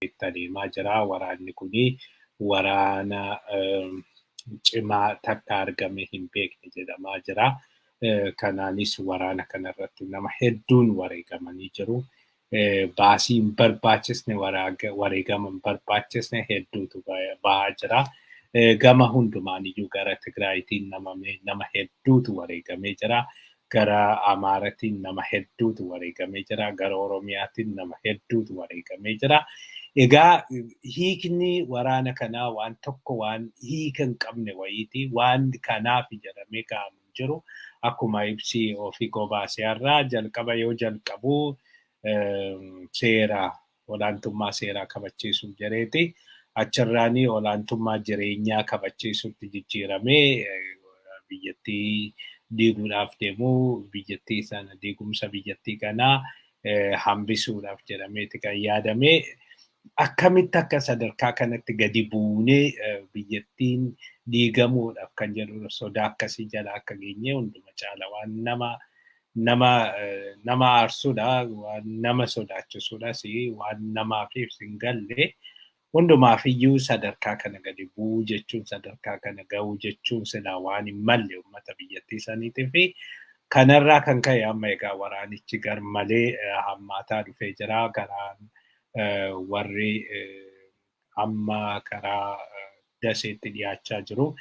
itti adeemaa jira. Waraanni kuni waraana cimaa takka argame hin beekne jedhamaa jira. Kanaanis waraana kanarratti nama hedduun wareegamanii jiru. Baasii hin barbaachisne, wareegama hin barbaachisne hedduutu bahaa jira. Gama hundumaan iyyuu gara Tigraayitiin nama hedduutu wareegamee jira. Gara Amaaratiin nama hedduutu wareegamee jira. Gara Oromiyaatiin nama hedduutu wareegamee jira. Egaa hiikni waraana kanaa waan tokko, waan hiika hin qabne wayiiti. Waan kanaaf jedhamee kaa'amu hin jiru. Akkuma ibsi ofii baasee har'aa jalqaba yoo jalqabu seera, olaantummaa seeraa kabachiisuuf jedheeti. Achirraanii olaantummaa jireenyaa kabachiisutti jijjiiramee biyyattii diiguudhaaf deemuu, biyyattii sana, diigumsa biyyattii kanaa hambisuudhaaf jedhameeti kan yaadame. Akkamitti akka sadarkaa kanatti gadi buunee biyyattiin diigamuudhaaf kan jedhu sodaa akkasii jala akka geenye hunduma caala waan nama aarsudha, waan nama sodaachisudhas, waan namaaf hin galle. Hundumaaf iyyuu sadarkaa kana gadi bu'uu jechuun, sadarkaa kana ga'uu jechuun silaa waan hin malle uummata biyyattii saniitii fi kanarraa kan ka'e amma egaa waraanichi garmalee hammaataa dhufee jira. Karaan warri amma karaa Daseetti dhiyaachaa jiru.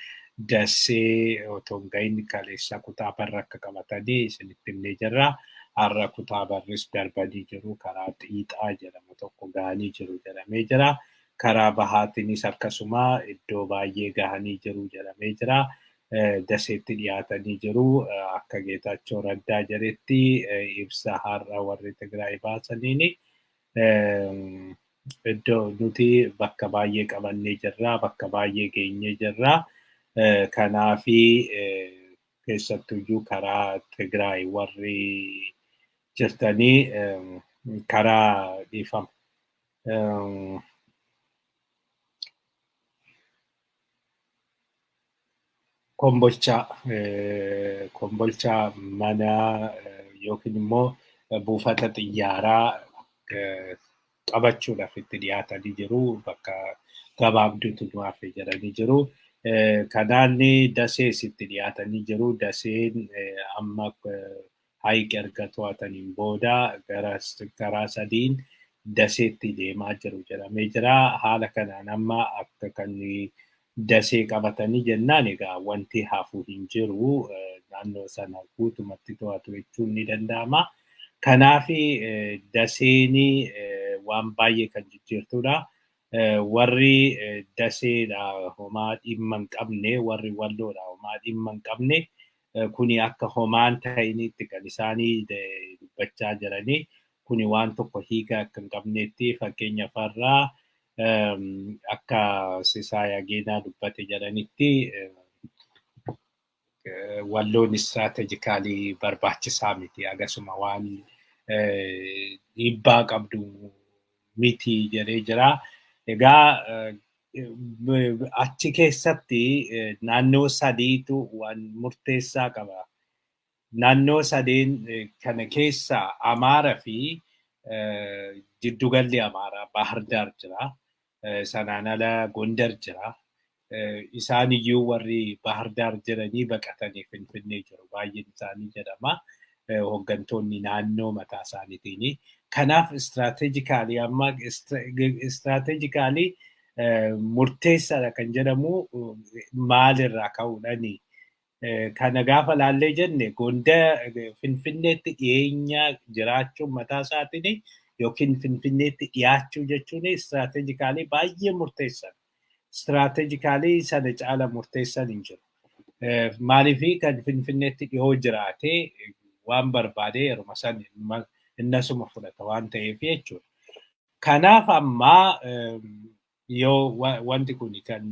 Dasee otoo hin gahin kaleessa kutaa barra akka qabatanii isinitti himnee jirra. Har'a kutaa barris darbanii jiru. Karaa Xiixaa jedhamu tokko gahanii jiru jedhamee jira. Karaa bahaatiinis akkasuma iddoo baay'ee gahanii jiru jedhamee jira. Daseetti dhiyaatanii jiru. Akka Geetaachoo Raddaa jedhetti, ibsa har'a warri Tigraay baasaniini, iddoo nuti bakka baay'ee qabannee jirra, bakka baay'ee geenyee jirra. Kanaafi keessattuyyuu karaa Tigraay warri jirtanii, karaa, dhiifama. Kombolchaa mana yookiin immoo buufata xiyyaaraa qabachuudhaaf itti dhiyaatanii jiru. Bakka gabaabduutu nu hafe jedhanii jiru. Kanaan Dasees itti dhiyaatanii jiru. Daseen amma Hayiq erga to'ataniin booda gara karaa sadiin Daseetti deemaa jiru jedhamee jira. Haala kanaan amma akka kan Dasee qabatanii jennaan egaa wanti hafu hin jiru. Naannoo sana guutumatti to'atu jechuun ni danda'ama. Kanaaf Daseen waan baay'ee kan jijjiirtudha. Warri Daseedha homaa dhimma hin qabne, warri Walloodha homaa dhimma hin qabne, kuni akka homaan ta'initti kan isaanii dubbachaa jiranii. Kuni waan tokko hiika akka hin qabnetti, fakkeenyaaf har'aa akka Sisaay Ageenaa dubbate jedhanitti, Walloon strategically barbaachisaa miti, akkasuma waan dhiibbaa qabdu miti jedhee jira. Egaa achi keessatti naannoo sadiitu waan murteessaa qaba. Naannoo sadeen kana keessa Amaaraa fi jiddugalli Amaaraa Baahirdaar jira. Sanaan ala Gondar jira. Isaan iyyuu warri Baahirdaar jiranii baqatanii Finfinnee jiru. Baay'een isaanii jedhama. Hooggantoonni naannoo mataa isaaniitiini. Kanaaf strategically, amma strategically murteessaadha kan jedhamu maalirraa ka'uudhaani? Kana gaafa laallee jenne, Gondar Finfinneetti dhiyeenya jiraachuun mataa isaatiin yookiin Finfinneetti dhiyaachuu jechuun strategically baay'ee murteessaadha. Strategically sana caala murteessan hin jiru. Maaliif kan Finfinneetti dhiyoo jiraate waan barbaade yeruma san innasuma fudhata waan ta'eef jechuudha. Kanaaf amma yoo wanti kun kan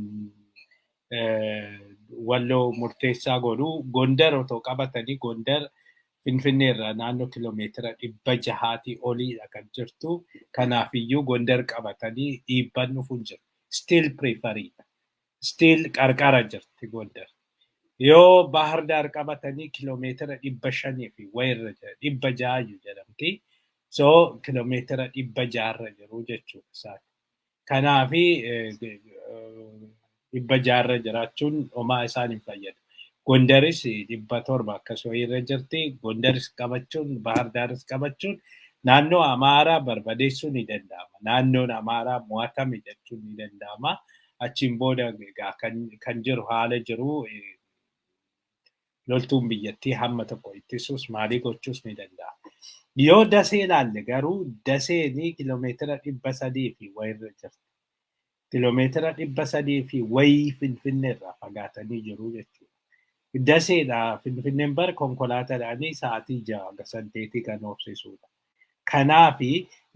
Walloo murteessaa godhu, Gondar otoo qabatanii, Gondar Finfinnee irraa naannoo kiloomeetira 600 oliidha kan jirtu. Kanaafiyyuu Gondar qabatanii dhiibban dhufu hin jiru. Still peripherydha. Still qarqara jirti Gondar. Yoo Baahirdaar qabatanii kiloomeetira 500 fi wayirra jira, 600 jedhamti. So kiloomeetira 600rra jiru jechuudha isaan. Kanaafi 600rra jiraachuun homaa isaan hin fayyadu. Gondaris 700 akkas wayiirra jirti. Gondaris qabachuun, Bahar Daaris qabachuun naannoo Amaaraa barbadeessuun ni danda'ama. Naannoon Amaaraa mo'atame jechuun ni danda'ama. Achiin booda egaa kan jiru haala jiru loltuun biyyattii hamma tokko ittisuus maalii gochuus ni danda'a. Yoo Dasee ilaalle garuu Daseen kiloomeetira 300 fi wayirra jirti. Kiloomeetira 300 fi wayii Finfinnee irraa fagaatanii jiru jechuudha. Daseedha Finfinneen bar konkolaataadhaan sa'aatii 6 hanga 8 kan oofsisudha. Kanaafi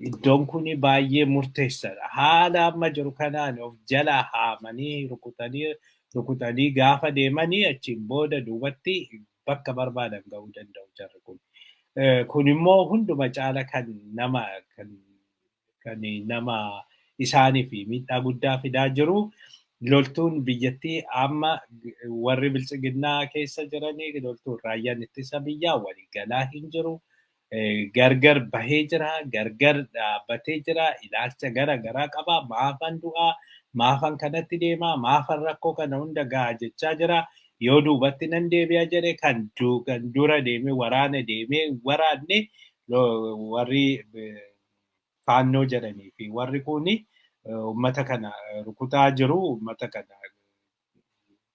iddoon kun baay'ee murteessaadha. Haala amma jiru kanaan of jalaa haamanii rukutanii rukutanii gaafa deemanii achiin booda duubatti bakka barbaadan ga'uu danda'u jarri kun. Kun immoo hunduma caala kan nama isaanii fi miidhaa guddaa fidaa jiru. Loltuun biyyattii amma warri biltsiginnaa keessa jiranii, loltuun raayyaan ittisa biyyaa walii galaa hin jiru. Gargar bahee jira, gargar dhaabbatee jira, ilaalcha gara garaa qaba. Maafan du'aa, maafan kanatti deemaa, maafan rakkoo kana hunda ga'a jechaa jira. Yoo duubatti nan deebi'a jedhe, kan dura deemee waraana deemee waraanne warri faannoo jedhanii fi warri kuni uummata kana rukutaa jiru, uummata kana,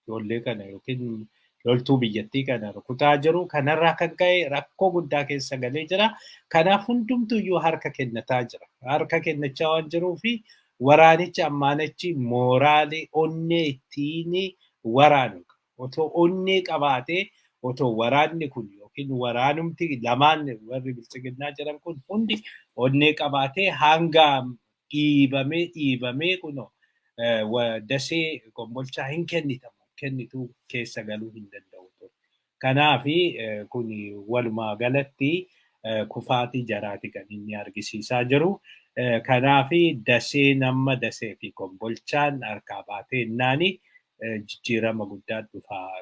ijoollee kana yookiin loltuu biyyattii kana rukutaa jiru. Kanarraa kan ka'e rakkoo guddaa keessa galee jira. Kanaaf hundumtuyyuu harka kennataa jira. Harka kennachaa waan jiruu fi waraanichi ammaanachi mooraalii onnee ittiin waraanu otoo onnee qabaatee, otoo waraanni kun yookiin waraanumti lamaan warri biltsiginnaa jiran kun hundi onnee qabaatee, hanga dhiibamee dhiibamee kunoo Dasee, Kombolchaa hin kennitamu kennituu keessa galuu hin danda'u ture. Kanaafi kun walumaa galatti kufaatii jaraati kan inni argisiisaa jiru. Kanaafi Daseen amma Dasee fi Kombolchaan harkaa baatee innaani jijjiirama guddaa dhufaa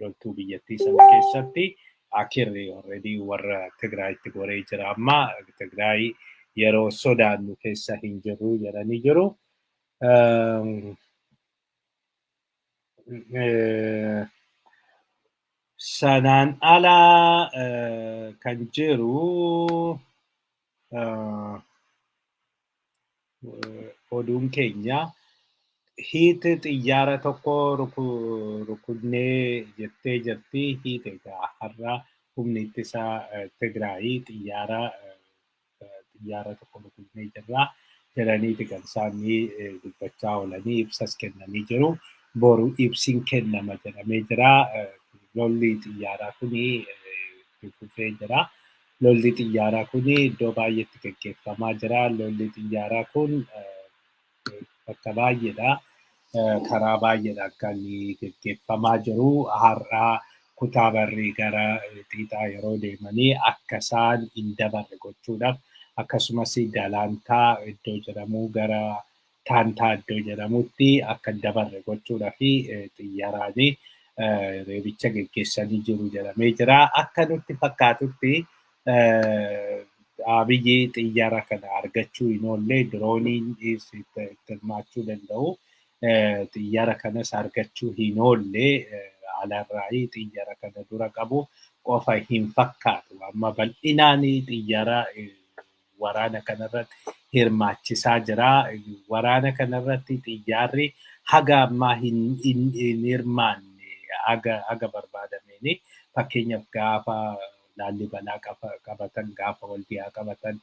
loltuu biyyattii sana keessatti. Akirri already warra Tigraayitti goree jira, amma Tigraay yeroo sodaannu keessa hin jirru jedhanii jiru. Sanaan ala kan jiru oduun keenya hiiti xiyyaara tokko rukunnee jettee jirti. Hiite egaa har'a humni ittisa Tigraayii xiyyaara tokko rukunnee jirra jedhaniiti kan isaanii dubbachaa oolanii, ibsas kennanii jiru. Boru ibsiin kennama jedhamee jira. Lolli xiyyaaraa kuni itti fufee jira. Lolli xiyyaaraa kuni iddoo baay'eetti gaggeeffamaa jira. Lolli xiyyaaraa kun bakka baay'eedha. Karaa baay'eedhaan kan gaggeeffamaa jiru. Har'a kutaa barrii gara xiixaa yeroo deemanii akka isaan hin dabarre gochuudhaaf, akkasumas Dalaantaa iddoo jedhamu gara Taantaa iddoo jedhamutti akka hin dabarre gochuudhaaf xiyyaaraan reebicha geggeessanii jiru jedhamee jira. Akka nutti fakkaatutti Abiyyi xiyyaara kana argachuu hin oolle, dirooniin itti hirmaachuu danda'u. Xiyyaara kanas argachuu hin oolle, alarraa xiyyaara kana dura qabu qofa hin fakkaatu. Amma bal'inaan xiyyaara waraana kanarratti hirmaachisaa jira. Waraana kanarratti xiyyaarri haga ammaa hin hirmaanne haga barbaadameen. Fakkeenyaaf gaafa Laallibalaa qabatan, gaafa Waldiyaa qabatan,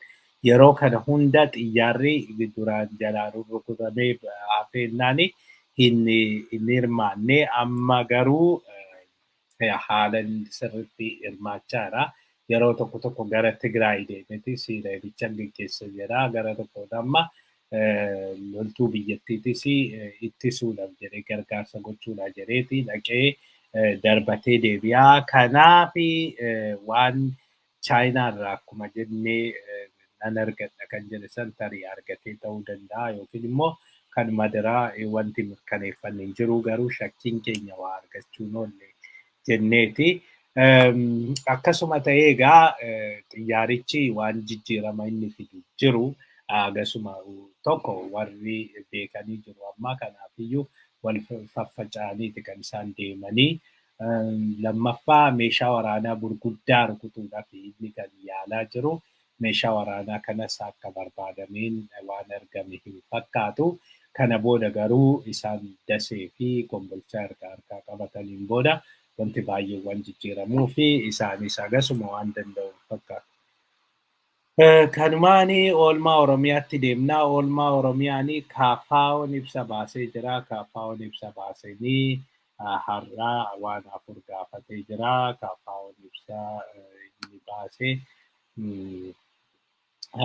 yeroo kana hunda xiyyaarri duraan jalaa rukutamee hafeennaan hin hirmaanne. Amma garuu haala sirriitti hirmaachaa jira. Yeroo tokko tokko gara Tigraay deemeeti reebicha geggeessa jira. Gara tokkoon amma loltuu biyyattiitis ittisuudhaaf jedhee, gargaarsa gochuudhaaf jedheeti dhaqee darbatee deebi'a. Kanaaf waan Chaayinaarraa akkuma jennee nan argadha kan jedhe san tarii argatee ta'uu danda'a, yookiin immoo kan madaraa wanti mirkaneeffanne hin jiru, garuu shakkiin keenya waa argachuu hin oolle jenneeti. Akkasuma ta'ee egaa xiyyaarichi waan jijjiirama inni fidu jiru agasuma Tokko warri beekanii jiru ammaa kanaafiyyuu wal faffaca'aniiti kan isaan deemanii. Lammaffaa, meeshaa waraanaa gurguddaa rukutuudhaaf inni kan yaalaa jiru. Meeshaa waraanaa kanas akka barbaadameen waan argame hin fakkaatu. Kana booda garuu isaan Dasee fi Kombolchaa erga harkaa qabataniin booda wanti baay'eewwan jijjiiramuu fi isaanis agasuma waan danda'u fakkaatu. Kanumaani oolmaa Oromiyaatti deemnaa. Oolmaa Oromiyaanii KFO'n ibsa baasee jira. KFO'n ibsa baasanii har'aa waan afur gaafatee jira. KFO'n ibsa inni baasee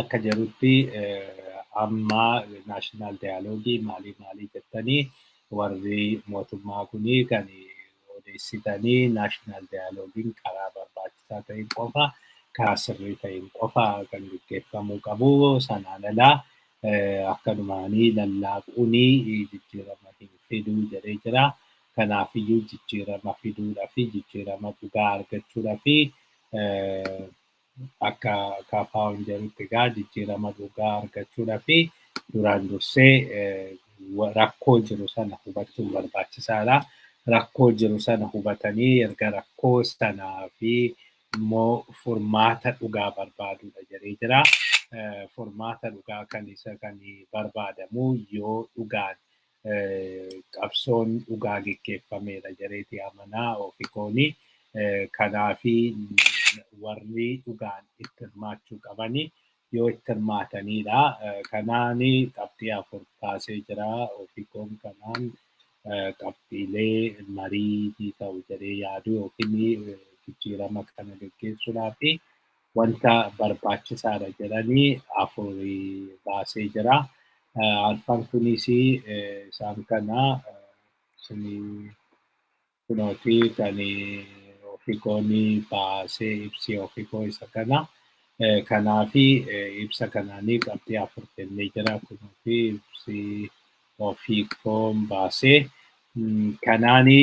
akka jedhutti, amma national dialogue maalii maalii jettanii warri mootummaa kunii kan odeessitanii, national dialogueiin karaa barbaachisaa ta'een qofa, karaa sirrii ta'een qofa kan gaggeeffamuu qabu. Sanaan alaa akkanumaanii lallaaquunii jijjiirama hin fiduu jedhee jira. Kanaafiyyuu jijjiirama fiduudhaa fi jijjiirama dhugaa argachuudhaa fi, akka KFO'n jedhutti egaa, jijjiirama dhugaa argachuudhaa fi duraan dursee rakkoo jiru sana hubachuun barbaachisaadha. Rakkoo jiru sana hubatanii erga rakkoo sanaa fi immoo furmaata dhugaa barbaaduudha jedhee jira. Furmaata dhugaa kan isa kan barbaadamu yoo dhugaan qabsoon dhugaa geggeeffameedha jedheeti amanaa ofikooni. Kanaafi warri dhugaan itti hirmaachuu qabani yoo itti hirmaatanidha. Kanaani qabxii afur kaasee jira ofikoon. Kanaan qabxiilee marii ni ta'u jedhee yaadu yookiin jijjiirama kana geggeessuudhaa fi wanta barbaachisaadha jedhanii afurii baasee jira. Arfan kunis isaan kana kunooti kan ofikoon baasee, ibsi ofikoo isa kana. Kanaafi ibsa kanaanii qabxii afur kennee jira, kunooti ibsi ofikoon baasee. Kanaani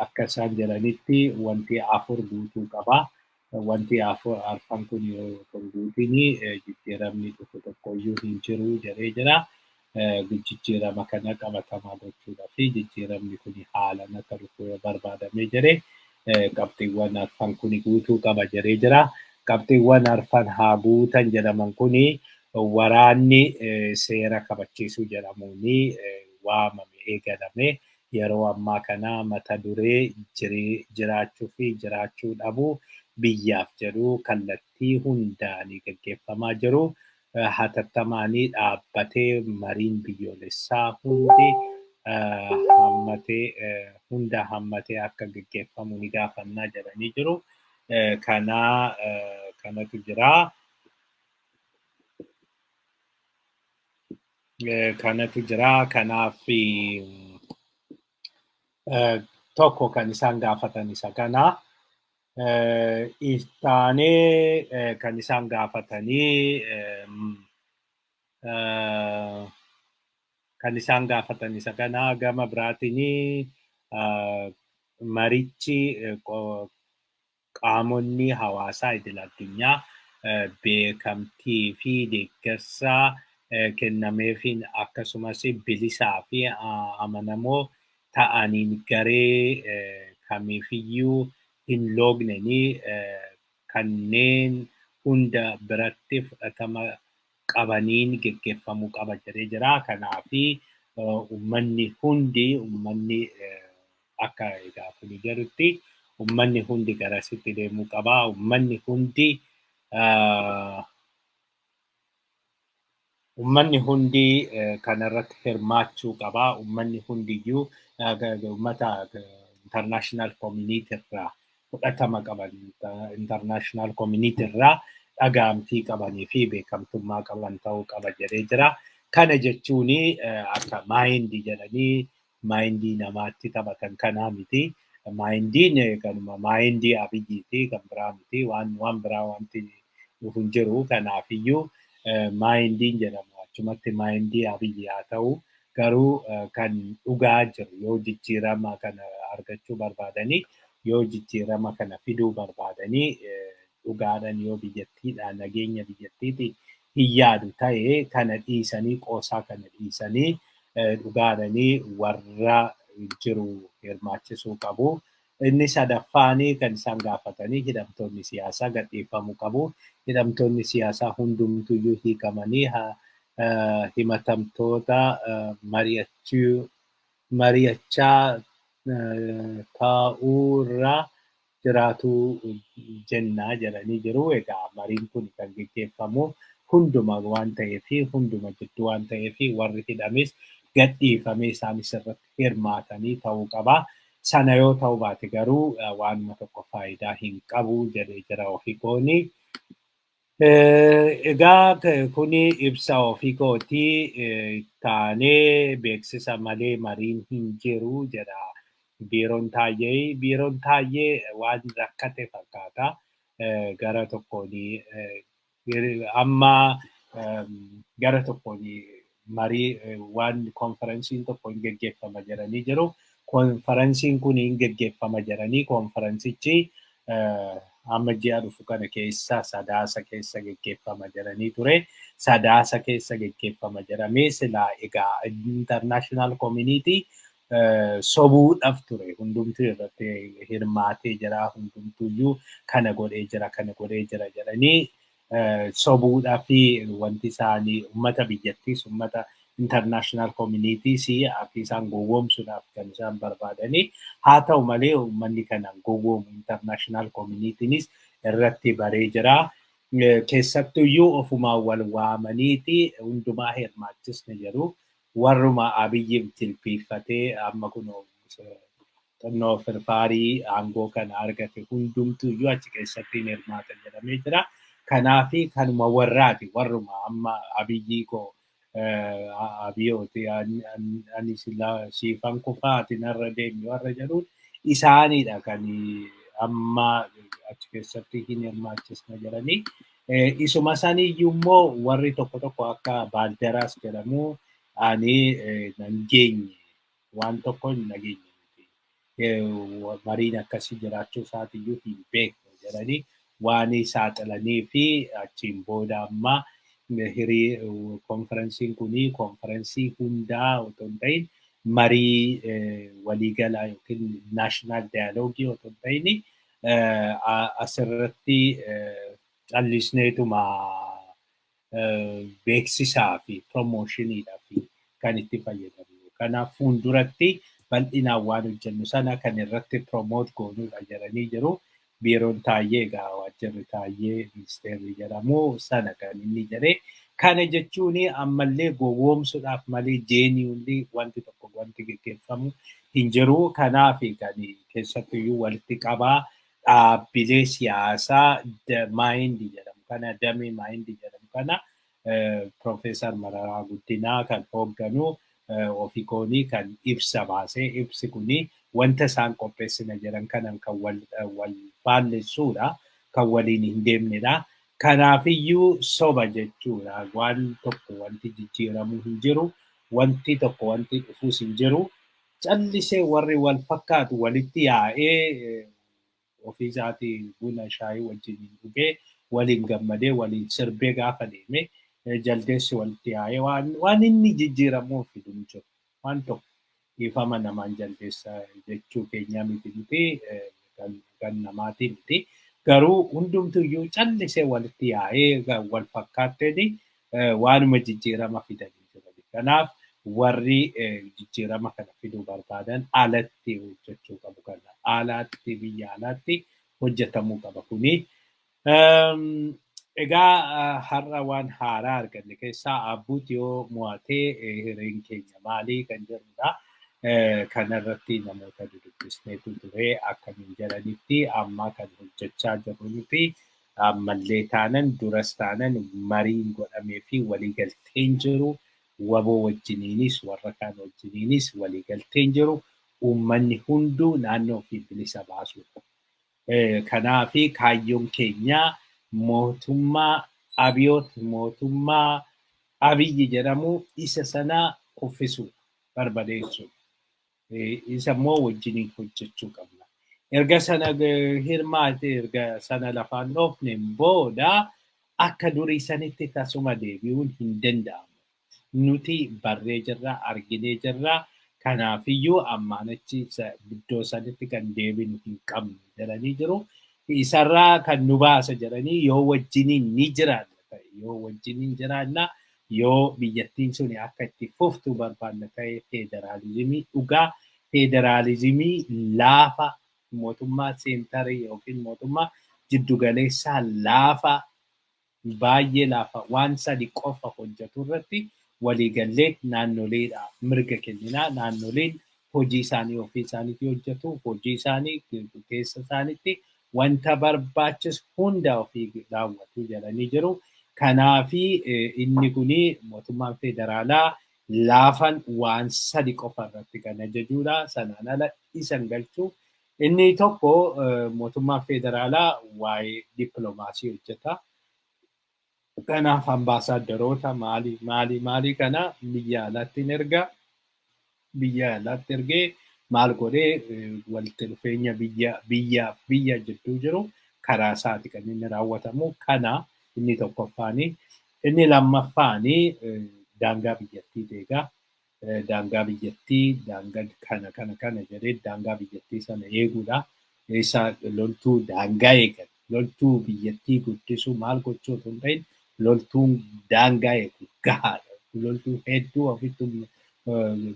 akka isaan jedhanitti wanti afur guutuu qaba. Wanti afur arfan kun yoo hin guutin jijjiiramni dhufu tokkoyyuu hin jiru jedhee jira. Jijjiirama kana qabatamaa gochuudhaa fi jijjiiramni kun haalaan akka dhufu yoo barbaadamee jedhe qabxiiwwan arfan kun guutuu qaba jedhee jira. Qabxiiwwan arfan haa guutan jedhaman kuni, waraanni seera kabachiisuu jedhamuun waamame eegalame yeroo ammaa kana mata duree jiraachuu fi jiraachuu dhabuu biyyaaf jedhu kallattii hundaanii gaggeeffamaa jiru. Hatattamaanii dhaabbatee mariin biyyoolessaa hundi hammatee, hunda hammatee akka gaggeeffamu ni gaafannaa jedhanii jiru. Kanaa kanatu jira. Kanatu jira. Kanaaf tokko kan isaan gaafatan isa kana. Ittaanee kan isaan gaafatanii isa kana. Gama biraatiin marichi qaamonni hawaasaa idil addunyaa beekamtii fi deeggarsa kennameefiin, akkasumas bilisaa fi amanamoo ta'aniin, garee kamiifiyyuu hin loognanii, kanneen hunda biratti fudhatama qabaniin geggeeffamuu qaba jedhee jira. Kanaafi uummanni hundi, uummanni akka egaa kuni jedhutti, uummanni hundi garasitti deemuu qaba. Uummanni hundi kanarratti hirmaachuu qaba. Uummanni hundiyyuu uummata international community irraa fudhatama qaban, international community irraa dhagaamtii qabanii fi beekamtummaa qaban ta'uu qaba jedhee jira. Kana jechuun akka mindii jedhanii mindii namaatti taphatan kanaa miti. Mindiin kanuma mindii Abiyyiiti, kan biraa miti. Waan biraa wanti dhufu hin jiru. Kanaafiyyuu mindiin jedhamu achumatti mindii Abiyyi haa ta'u, garuu kan dhugaa jiru yoo jijjiirama kana argachuu barbaadanii, yoo jijjiirama kana fiduu barbaadanii, dhugaadhaan yoo biyyattiidhaan nageenya biyyattiiti hin yaadu ta'e kana dhiisanii, qoosaa kana dhiisanii, dhugaadhanii warra jiru hirmaachisuu qabu. Inni sadaffaanii kan isaan gaafatanii hidhamtoonni siyaasaa gadhiifamuu qabu. Hidhamtoonni siyaasaa hundumtuyyuu hiikamanii himatamtoota mari'achaa taa'uurra jiraatu jennaa jedhanii jiru. Egaa mariin kun kan geggeeffamu hunduma waan ta'eef, hunduma jidduu waan ta'eef, warri hidhames gadhiifamee isaanis irratti hirmaatanii ta'uu qaba. Sana yoo ta'uu baate garuu waanuma tokko faayidaa hin qabu jedhee jira ofii kooni. Egaa kuni ibsa ofii kootii taanee beeksisa malee mariin hin jiru jedha Biiroon Taayyee. Biiroon Taayyee waan rakkate fakkaata. Gara tokkoon amma gara tokkoon marii waan konferensiin tokko hin geggeeffama jedhanii jiru. Konferensiin kun hin geggeeffama jedhanii konferensichi amma ji'a dhufu kana keessa, Sadaasa keessa geggeeffama jedhanii ture. Sadaasa keessa geggeeffama jedhamee silaa egaa international community sobuudhaaf ture. Hundumtuu irratti hirmaatee jira. Hundumtuyyuu kana godhee jira, kana godhee jira jedhanii sobuudhaaf wanti isaanii uummata biyyattiis, uummata international communities akka isaan gowwoomsuudhaaf kan isaan barbaadanii. Haa ta'u malee uummanni kanaan gowwoomu, international communitynis irratti baree jira. Keessattuyyuu ofumaan wal waamaniiti hundumaa hirmaachisne jedhu. Warruma Abiyyiif jilbiiffatee amma kun xinnoo firfaarii aangoo kana argate hundumtuyyuu achi keessatti hin hirmaata jedhamee jira. Kanaafi kanuma warraati, warruma amma Abiyyii koo Abiyyooti, ani siifan kufaa, ati narra deemi warra jedhuun isaanidha kan amma achi keessatti hin hirmaachisne jedhanii. Isuma saniyyuu immoo warri tokko tokko akka Baaldaraas jedhamu ani nan geenye, waan tokko hin nageenye miti. Mariin akkasii jiraachuu isaatiyyuu hin beeknu jedhanii waan saaxilanii fi achiin booda amma hirii konferensiin kuni konferensii hundaa otoo hin ta'in, marii waliigalaa yookiin national dialogue otoo hin ta'in, asirratti callisneetuma beeksisaa fi promotioniidhaa fi kan itti fayyadamnu. Kanaaf fuulduratti bal'inaan waan hojjennu sana kan irratti promote goonudha jedhanii jiru. Biiroon Taayyee, egaa waajjirri Taayyee ministeerri jedhamu sana kan inni jedhe. Kana jechuun ammallee gowwoomsuudhaaf malee genuinely wanti tokko wanti geggeeffamu hin jiru. Kanaaf kan keessattuyyuu walitti qabaa dhaabbilee siyaasaa maayindii jedhamu kana, damee maayindii jedhamu kana, Piroofeesar Mararaa Guddinaa kan hoogganu ofii koonii kan ibsa baasee, ibsi kuni wanta isaan qopheessina jedhan kanan kan wal faallessuudha, kan waliin hin deemnedha. Kanaafiyyuu soba jechuudha. Waan tokko wanti jijjiiramuu hin jiru. Wanti tokko wanti dhufuus hin jiru. Callisee warri wal fakkaatu walitti yaa'ee ofii isaatii buna shaayii wajjin dhugee, waliin gammadee, waliin sirbee gaafa deeme, jaldeessi walitti yaa'ee waan inni jijjiiramuuf fidu hin jiru. Waan tokko dhiifama namaan jaldeessa jechuu keenya miti, nuti kan namaatii miti. Garuu hundumtuyyuu callisee walitti yaa'ee wal fakkaatteen waanuma jijjiirama fidanii jiran. Kanaaf warri jijjiirama kana fiduu barbaadan alatti hojjechuu qabu kana. Alaatti, biyya alaatti hojjetamuu qaba kuni. Egaa har'a waan haaraa arganne keessaa Abbuut yoo mo'atee hireen keenya maalii kan jedhudha. Kanarratti namoota dudubbisneetu ture. Akkamiin jedhanitti amma kan hojjechaa jirru nuti ammallee taanan, duras taanan, mariin godhamee fi waliigalteen jiru, WBO wajjiniinis warra kaan wajjiniinis waliigalteen jiru, uummanni hunduu naannoo fi bilisa baasuudha. Kanaafi kaayyoon keenya mootummaa Abiyoot, mootummaa Abiyyi jedhamu isa sana kuffisuudha, barbadeessuudha. Isa immoo wajjiniin hojjechuu qabna. Erga sana hirmaate, erga sana lafaan dhoofneen booda Akka durii sanitti tasuma deebi'uun hin danda'amu. Nuti barree jirra, arginee jirra. Kanaafiyyuu ammaan achi iddoo sanitti kan deebinu hin qabnu jedhanii jiru. Isarraa kan nu baasa jedhanii yoo wajjiniin ni jiraanna ta'e, yoo wajjiniin jiraanna, yoo biyyattiin suni akka itti fuftu barbaanna ta'e, federaalizimii dhugaa, federaalizimii laafa, mootummaa center yookiin mootummaa jiddugaleessaa laafa, baay'ee laafa, waan sadi qofa hojjetu irratti waliigallee naannoleedha mirga kenninaa. Naannoleen hojii isaanii ofii isaaniitti hojjetu, hojii isaanii keessa isaaniitti wanta barbaachisu hunda ofii raawwatu jedhanii jiru. Kanaafi inni kuni mootummaan federaalaa laafan waan sadi qofa irratti kan ajajuudha. Sanaan ala isan galchuu. Inni tokko mootummaan federaalaa waa'ee dippiloomaasii hojjeta. Kanaaf ambaasaaddaroota maalii maalii maalii kana biyya alaatti hin erga. Biyya alaatti ergee maal godhee walitti dhufeenya biyya biyyaaf biyya jidduu jiru karaa isaati kan inni raawwatamu. Kana inni tokkoffaani. Inni lammaffaani daangaa biyyattii eega. Daangaa biyyattii, daangaa kana kana kana jedhee daangaa biyyattii sana eeguudha. Isa loltuu daangaa eegan, loltuu biyyattii guddisuu maal gochuu otoo hin ta'in, loltuun daangaa eegu gahaadha. Loltuu hedduu ofitti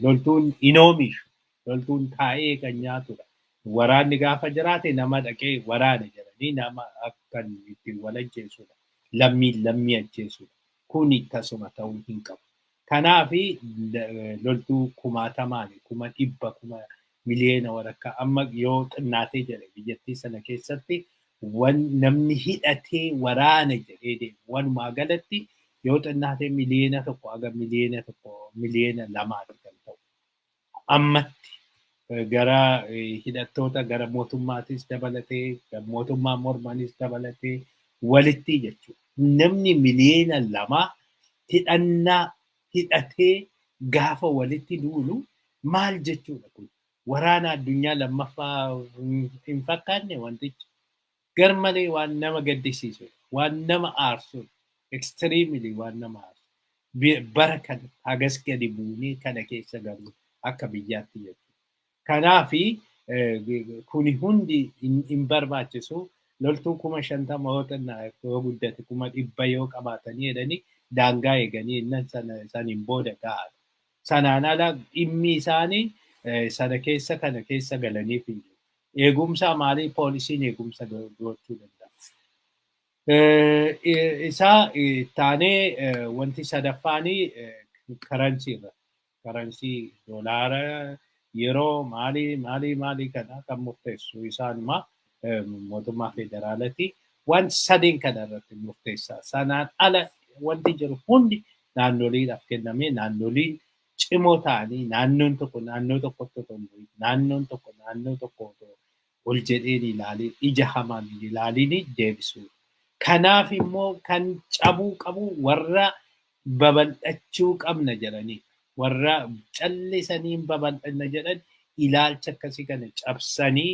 loltuun hin oomishu. Loltuun taa'ee kan nyaatudha. Waraanni gaafa jiraate nama dhaqee waraana jedhanii nama akkan ittiin wal ajjeesudha. Lammiin lammii ajjeesudha. Kuni tasuma ta'uu hin qabu. Kanaafi loltuu kumaatamaan, 100,000, 1,000,000 walakkaa amma yoo xinnaatee jedhe biyyattii sana keessatti wan namni hidhatee waraana jedhee deemu walumaa galatti yoo xinnaatee 1 miliyoona haga 1 miliyoona 2 miliyoonati kan ta'u. Ammatti gara hidhattoota gara mootummaatis dabalatee, mootummaa mormanis dabalatee walitti jechuudha. Namni 2 miliyoona hidhannaa hidhatee gaafa walitti duulu maal jechuudha kun? Waraana addunyaa lammaffaa hin fakkaanne wantichi. Garmalee waan nama gaddisiisudha. Waan nama aarsudha. Extremely waan nama aarsu. Bara kana hagas gadi buunee kana keessa galu akka biyyaatti jechuudha. Kanaafi kuni hundi hin barbaachisu. Loltuu 50,000 yoo xinnaa yoo guddate 100,000 yoo qabaatanii jedhanii daangaa eeganii innan sana saniin booda gahaadha. Sanaan ala dhimmi isaanii sana keessa kana keessa galaniif hin jiru. Eegumsa maalii poolisiin eegumsa gochuu danda'a. Isaa taanee wanti sadaffaanii currency irra. Currency doolaara yeroo maalii maalii maalii kana kan murteessu isaanuma mootummaa federaalaati. Waan sadeen kana irratti murteessa. Sanaan ala wanti jiru hundi naannoliidhaaf kennamee naannoliin cimoo ta'anii naannoon tokko naannoo tokkotti otoo hin bu'in, naannoon tokko naannoo tokko otoo ol jedheen ilaaliin, ija hamaan hin ilaaliin deebisuu. Kanaaf immoo kan cabuu qabu warra babal'achuu qabna jedhanii, warra callisanii babal'anna jedhan, ilaalcha akkasii kana cabsanii,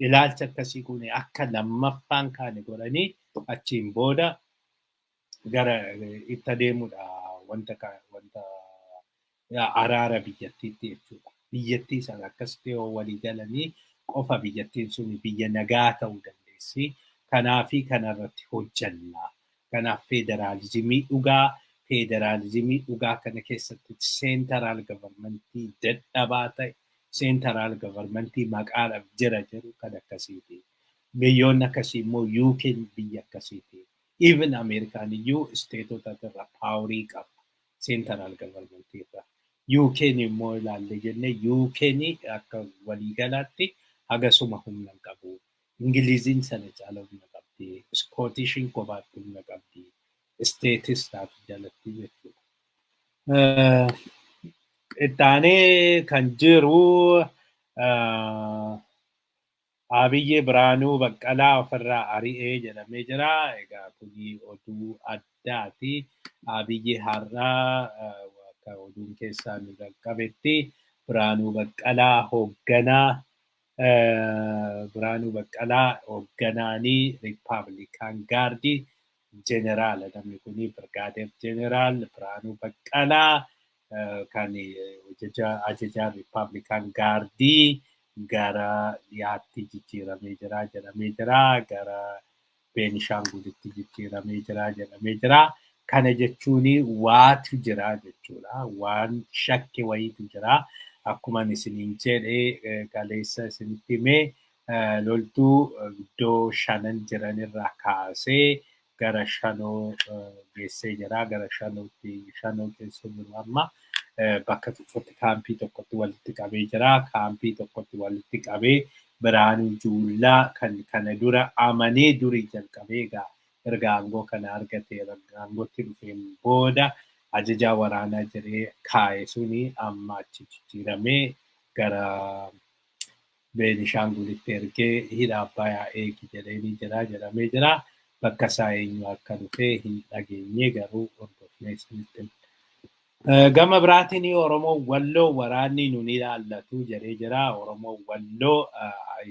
ilaalcha akkasii kun akka lammaffaan kaane godhanii achiin booda gara itti adeemudha wanta wanta araara biyyattiitti jechuudha. Biyyattii sana akkasitti yoo walii galanii qofa biyyattiin sun biyya nagaa ta'uu dandeessi. Kanaafi kanarratti hojjanna. Kanaaf federaalizimii dhugaa, federaalizimii dhugaa kana keessatti central governmentii dadhabaa ta'e, central governmentii maqaadhaaf jira jedhu kan akkasiiti. Biyyoonni akkasii immoo UK'n biyya akkasiiti. Even Ameerikaan iyyuu stateota irra powerii qaba central governmentii irra. UK'n immoo ilaalle jennee UK'n akka waliigalaatti hagasuma humna hin qabu. Ingiliziin sana caala humna qabdi. Scottishiin kophaatti humna qabdi. Stateis taatu jalatti jechuudha. Ittaanee kan jiru Abiyyi Biraanuu Baqqalaa ofirraa ari'ee jedhamee jira. Egaa kuni oduu addaati. Abiyyi har'aa akka oduun keessaa nu qaqqabetti Biraanuu Baqqalaa hoogganaa Biraanuu Baqqalaa hoogganaanii Republican Guardii Jeneraala namni kuni, Birgaadeer Jeneraal Biraanuu Baqqalaa, kan ajajaa Rippaabilikaan Gaardii gara dhiyaatti jijjiiramee jira jedhamee jira. Gara Beenishaangulitti jijjiiramee jira jedhamee jira. Kana jechuun waatu jira jechuudha. Waan shakke wayiitu jira. Akkuma isiniin jedhe, kaleessa isinitti himee, loltuu iddoo shanan jiranirraa kaasee gara Shanoo geessee jira. Gara Shanootti, Shanoo keessa jiru amma. Bakka tokkotti, kaampii tokkotti walitti qabee jira. Kaampii tokkotti walitti qabee Biraanuu Juullaa kan kana dura amanee durii jalqabee, egaa erga aangoo kana argatee, aangootti dhufeen booda ajajaa waraanaa jedhee kaa'e suni amma achi jijjiiramee gara Beenishaangulitti ergee hidha Abbayaa eegi jedheenii jira jedhamee jira. Bakka isaa eenyu akka dhufee hin dhageenye, garuu hordofnee isinitti himna. Gama biraatiin Oromoo Walloo waraanni nun ilaallatu jedhee jira. Oromoo Walloo,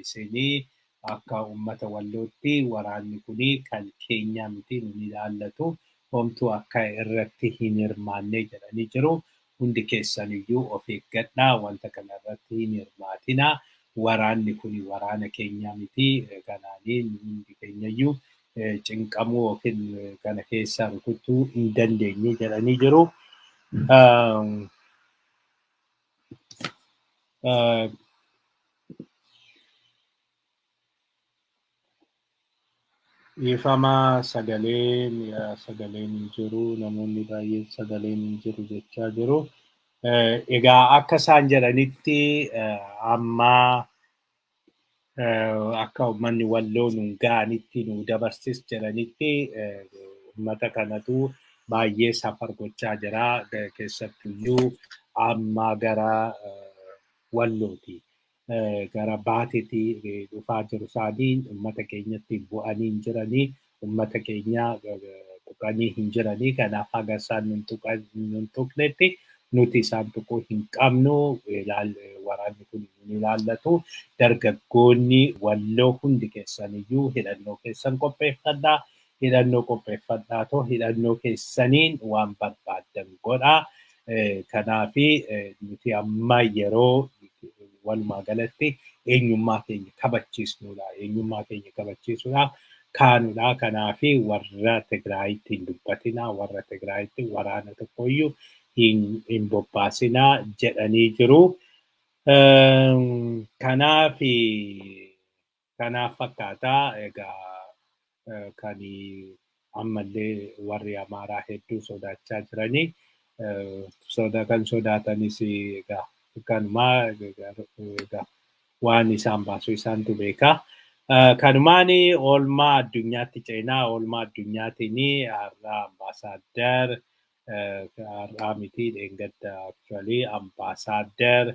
isinii akka uummata Wallootti waraanni kuni kan keenya miti, nun ilaallatu. Homtuu akka irratti hin hirmaanne jedhanii jiru. Hundi keessaniyyuu of eeggadhaa, wanta kana irratti hin hirmaatinaa. Waraanni kuni waraana keenya miti. Kanaanii hundi keenyayyuu cinqamuu yookiin kana keessaa rukutuu hin dandeenyu jedhanii jiru. Dhiifama, sagaleen hin jiru, namoonni baay'een sagaleen hin jiru jechaa jiru. Egaa akka isaan jedhanitti, amma akka uummanni Walloo nu ga'anitti nu dabarsis jedhanitti, uummata kanatu baay'ee safar gochaa jira, keessattuyyuu amma gara Wallooti. Gara Baateetti dhufaa jiru, isaanii uummata keenyatti bu'anii hin jiranii, uummata keenya tuqanii hin jiranii. Kanaaf haga isaan nun tuqnetti nuti isaan tuquu hin qabnu. Waraanni kun nun ilaallatu. Dargaggoonni Walloo hundi keessaniyyuu hidhannoo keessan qopheeffadhaa. Hidhannoo qopheeffadhaa too hidhannoo keessaniin waan barbaaddan godhaa. Kanaafi nuti amma yeroo walumaa galatti eenyummaa keenya kabachiisnudha. Eenyummaa keenya kabachiisuudhaaf kaanudha. Kanaafi warra Tigraayitti hin dubbatinaa, warra Tigraayitti waraana tokkoyyuu hin bobbaasinaa jedhanii jiru. Kanaaf fakkaataa egaa kan ammallee warri Amaaraa hedduu sodaachaa jiranii. Soda kan sodaatanis egaa kanumaa, egaa waan isaan baasu isaantu beeka. Kanumaan oolmaa addunyaatti ceenaa. Oolmaa addunyaatiin har'a ambaasaaddar, har'aa miti, dheengadda actually, ambaasaaddar,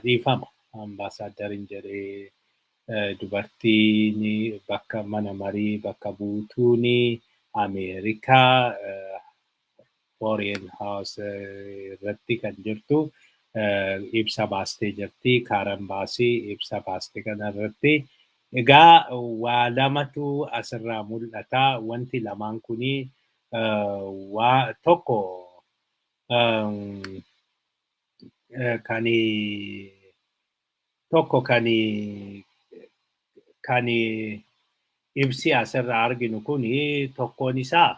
dhiifama, ambaasaaddariin jedhee, dubartiin bakka mana marii bakka buutuun Ameerikaa Foreign House irratti kan jirtu ibsa baastee jirti. Kaaran Baasii ibsa baaste kana irratti egaa waa lamatu asirraa mul'ata. Wanti lamaan kuni, waa tokko kan tokko kan ibsi asirraa arginu kuni, tokkoon isaa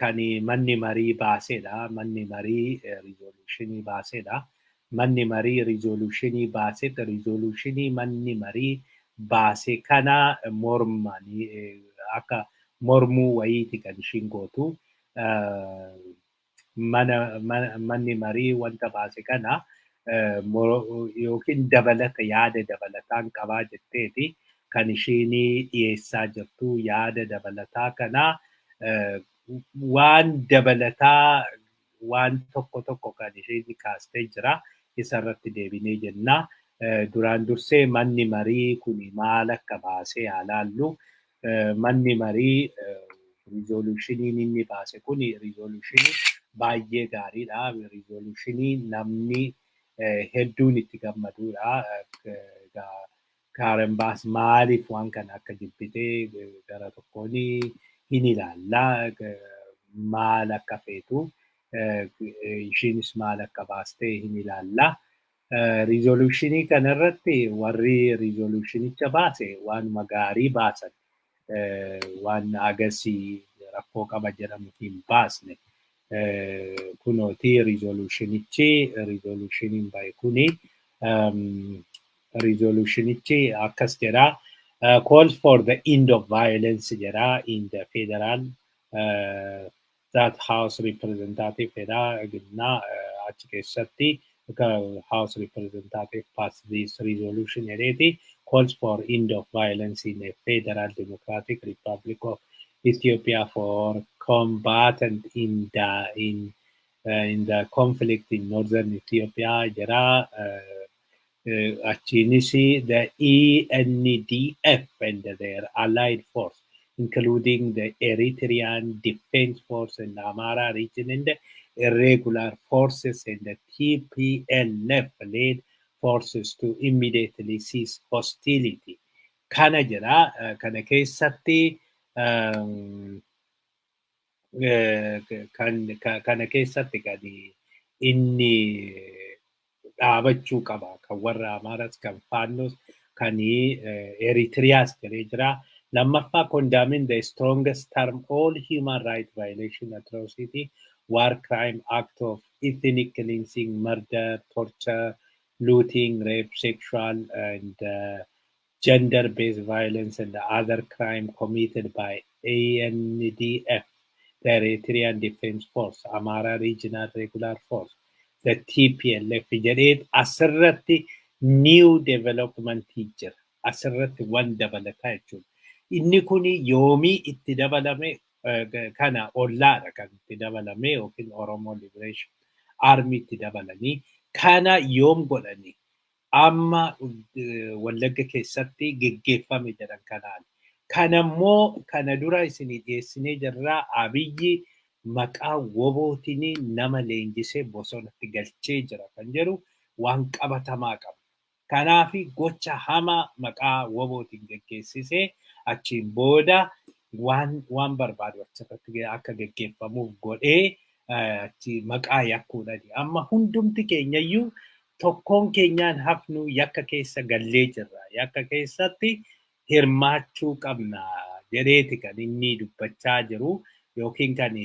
kan manni marii baasedha. Manni marii resolutionii baasedha. Manni marii resolutionii baasetti, resolutionii manni marii baase kana mormanii, akka mormuu wayiiti kan ishiin gootu. Mana manni marii wanta baase kana yookiin dabalata, yaada dabalataan qabaa jetteeti kan ishiin dhiyeessaa jirtu. Yaada dabalataa kana, waan dabalataa waan tokko tokko kan isheen kaastee jira. Isarratti deebinee jenna. Duraan dursee manni marii kun maal akka baasee haa laallu. Manni marii resolutioniin inni baase kun resolutionii baay'ee gaariidha. Resolutionii namni hedduun itti gammadudha. Karen Bass maaliif waan kana akka jibbitee gara tokkoon hin ilaallaa, maal akka feetu, ishiinis maal akka baastee hin ilaallaa. Resolutionii kanarratti warri resolutionicha baase waanuma gaarii baasan, waan agasii rakkoo qaba jedhamu hin baasne. Kunooti resolutionichi, resolutioniin bahe kuni, resolutionichi akkas jedha. Calls for the end of violence jedha in the federal that House Representative jedha na achi keessatti House Representative pass this resolution jedheeti, calls for end of violence in the Federal Democratic Republic of Ethiopia for combatant in the conflict in northern Ethiopia jedha. Achiinis the ENDF and their allied force, including the Eritrean Defense Force and the Amhara region and the irregular forces and the TPLF led forces to immediately cease hostility. Kana jedha. Kana keessatti kana keessatti kan inni dhaabachuu qaba. Kan warra Amaaras, kan Faannos, kan Eritiriyaas jedhee jira. Lammaffaa, condemning the strongest term all human rights violation, atrocity, war crime, act of ethnic cleansing, murder, torture, looting, rape, sexual and gender-based violence and other crime committed by ENDF, the Eritrean Defense Force, Amara Regional Regular Force, the TPLF jedhee asirratti new development jira. Asirratti waan dabalataa jechuudha. Inni kun yoomii itti dabalame? Kana OLAdha kan itti dabalame yookiin Oromo Liberation Army itti dabalanii kana yoom godhani? Amma Wallagga keessatti geggeeffame jedhan kanaan. Kanammoo kana dura isinii dhiyeessinee jirraa, Abiyyi maqaa WBOtiin nama leenjisee bosonatti galchee jira kan jedhu waan qabatamaa qaba. Kanaaf gocha hamaa maqaa WBOtiin geggeessisee achiin booda waan barbaadu achirratti akka geggeeffamuuf godhee achi maqaa yakkuudhaan. Amma hundumti keenyayyuu tokkoon keenyaan hafnu yakka keessa gallee jirra. Yakka keessatti hirmaachuu qabna jedheeti kan inni dubbachaa jiru yookiin kan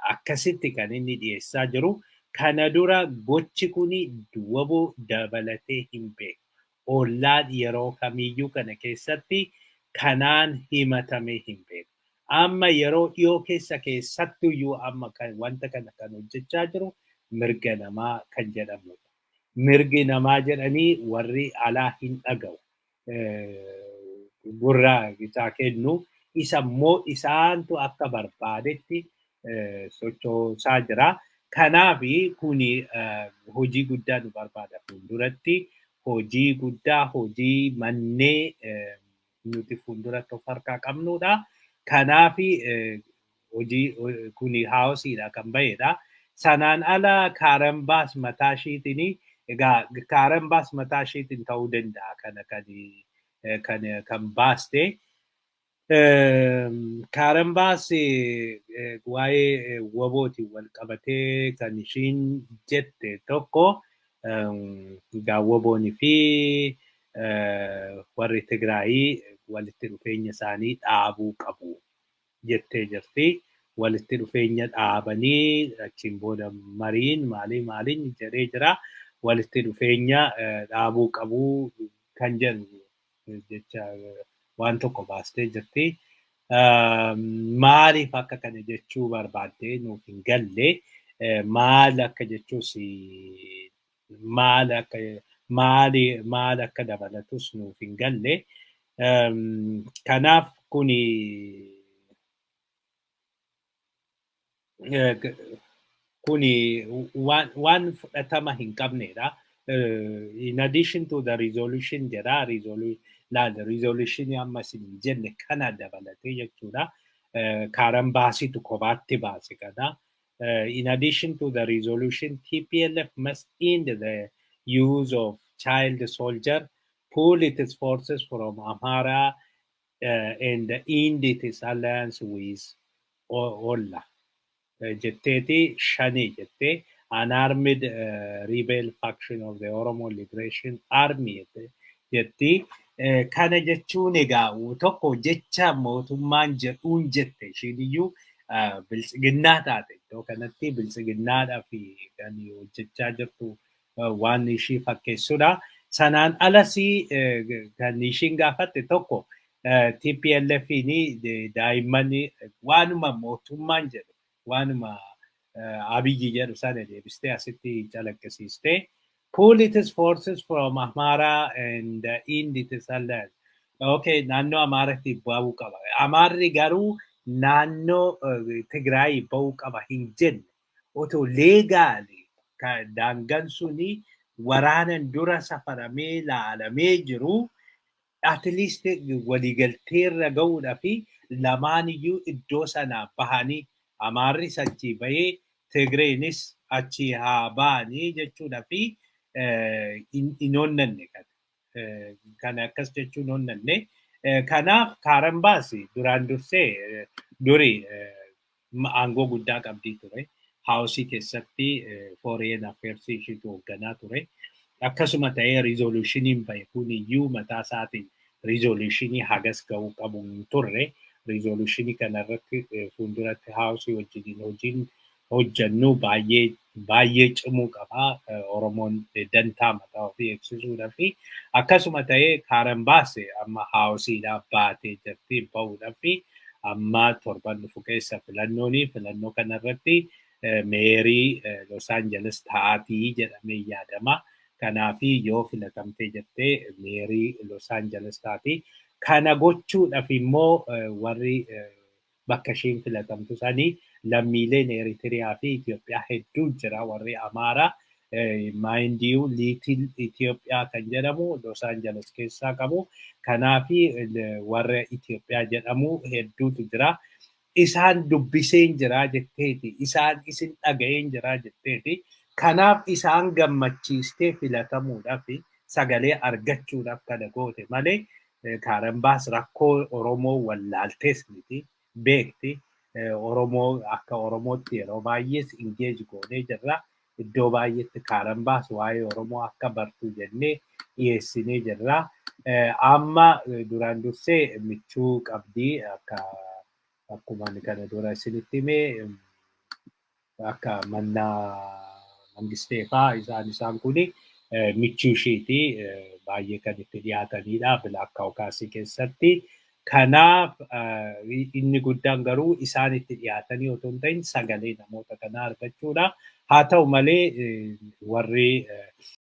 akkasitti kan inni dhiyeessaa jiru. Kana dura gochi kuni WBO dabalatee hin beeku. OLAn yeroo kamiyyuu kana keessatti kanaan himatamee hin beeku. Amma yeroo dhiyoo keessa keessattuyyuu amma wanta kana kan hojjechaa jiru mirga namaa kan jedhamudha. Mirgi namaa jedhanii warri alaa hin dhaga'u. Gurra isaa kennu isa immoo isaantu akka barbaadetti sochoosaa jira. Kanaaf kuni hojii guddaa nu barbaada fuulduratti. Hojii guddaa, hojii mannee nuti fuulduratti of harkaa qabnudha. Kanaaf hojii kuni Houseiidha kan bahedha. Sanaan ala Karen Bass mataa ishiitiin, egaa Karen Bass mataa ishiitiin ta'uu danda'a kana kan baaste. Karen Bass waa'ee WBOtiin wal qabatee kan ishiin jette tokko, egaa WBOnii fi warri Tigraayii walitti dhufeenya isaanii dhaabuu qabu jettee jirti. Walitti dhufeenya dhaabanii achiin booda mariin maalii maaliin jedhee jira. Walitti dhufeenya dhaabuu qabu kan jedhu jecha waan tokko baastee jirti. Maaliif akka kana jechuu barbaaddee nuuf hin galle, maal akka jechuus, maal akka maali maal akka dabalatus nuuf hin galle. Kanaaf kuni waan fudhatama hin qabnedha. In addition to the resolution jedha, resolution amma isin hin jenne kana dabalatee jechuudha. Karen Bassitu kophaatti baase kana. In addition to the resolution, TPLF must end the use of child soldier, put Pull its forces from Amhara and end its alliance with OLA. Jetteeti Shanii jettee, an armed rebel faction of the Oromo Liberation Army jetti. Kana jechuun egaa tokko jecha mootummaan jedhuun jette. Ishiin iyyuu Biltsiginnaa taate, iddoo kanatti Biltsiginnaadhaa fi kan hojjechaa jirtu waan ishii fakkeessudha. Sanaan alas kan ishiin gaafatte tokko TPLF daa'imman waanuma mootummaan jedhu, waanuma Abiyyi jedhu sana deebistee asitti calaqqisiistee, pull its forces from Amhara and end its alliance. Okay, naannoo Amaaraatti ba'uu qaba. Amaarri garuu naannoo Tigraay ba'uu qaba hin jenne. Otoo legally daangaan suni waraanan dura safaramee laalamee jiru, at least waliigalteerra gahuudhaa fi lamaan iyyuu iddoo sanaa bahanii, Amaarris achii bahee Tigreenis achii haa bahanii jechuudha fi hin onnanne kana. Kana akkas jechuun onnanne. Kanaaf Karen Bass duraan dursee duri aangoo guddaa qabdii ture. House keessatti foreign affairs ishiitu hoogganaa ture. Akkasuma ta'ee resolutioniin bahe kun iyyuu mataa isaatiin resolutionii hagas ga'uu qabu hin turre. Resolutionii kanarratti fuulduratti House wajjiniin hojiin hojjennu baay'ee baay'ee cimuu qaba. Oromoon dantaa mataa ofii eegsisuudhaa fi akkasuma ta'ee Karen Bass amma Houseiidhaaf baatee jirti bahuudhaa fi amma torban dhufu keessa filannooni filannoo kanarratti mayorii Los Angeles ta'aatii jedhamee yaadama. Kanaafi yoo filatamtee jettee mayorii Los Angeles taati. Kana gochuudhaaf immoo warri bakka isheen filatamtu sanii lammiileen Eritiriyaa fi Itoophiyaa hedduu jira, warri Amaaraa. Mind you, Little Itoophiyaa kan jedhamu Los Angeles keessaa qabu. Kanaafi warra Itoophiyaa jedhamu hedduutu jira. Isaan dubbiseen jira jetteeti. Isaan isin dhaga'een jira jetteeti. Kanaaf isaan gammachiistee filatamuudhaaf, sagalee argachuudhaaf kana goote malee Karen Bass rakkoo Oromoo wallaaltees miti, beekti. Oromoo akka Oromootti yeroo baay'ees engage goonee jirra. Iddoo baay'eetti Karen Bass waa'ee Oromoo akka bartuu jennee dhiyeessinee jirra. Amma duraan dursee michuu qabdii, akka akkuma ani kana dura isinitti hime, akka mannaa Mangistee fa'aa isaan kuni michuu ishiiti, baay'ee kan itti dhiyaatanidha Black Caucusii keessatti. Kanaaf inni guddaan garuu isaan itti dhiyaatanii otoo hin ta'in sagalee namoota kanaa argachuudha. Haa ta'u malee warri